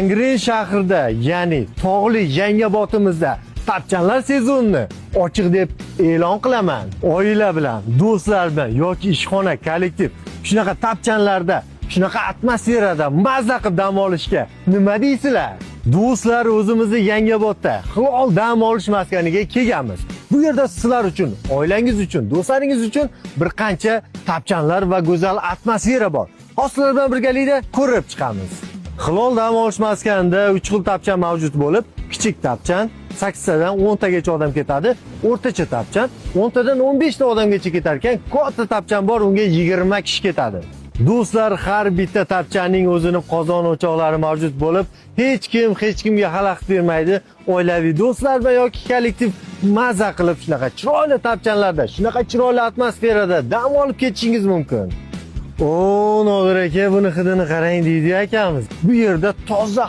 Angren shahrida, ya'ni tog'li Yangiobodimizda tapchanlar sezonini ochiq deb e'lon qilaman. Oila bilan, do'stlar bilan yoki ishxona, kollektiv shunaqa tapchanlarda, shunaqa atmosferada mazza qilib dam olishga nima deysizlar? Do'stlar, o'zimizni Yangiobodda Hilol dam olish maskaniga kelganmiz. Bu yerda sizlar uchun, oilangiz uchun, do'stlaringiz uchun bir qancha tapchanlar va go'zal atmosfera bor. Hozir sizlar bilan birgalikda ko'rib chiqamiz. Hilol dam olish maskanida 3 xil tapchan mavjud bo'lib, kichik tapchan 8 tadan 10 tagacha odam ketadi, o'rtacha tapchan 10 tadan 15 ta odamgacha ketar ekan, katta tapchan bor, unga 20 kishi ketadi. Do'stlar, har bitta tapchanning o'zini qozon o'choqlari mavjud bo'lib, hech kim hech kimga xalaqit bermaydi. Oilaviy do'stlar va yoki kollektiv maza qilib shunaqa chiroyli tapchanlarda, shunaqa chiroyli atmosferada dam olib ketishingiz mumkin. O, Nodir aka, buni hidini qarang deydi akamiz. Bu yerda toza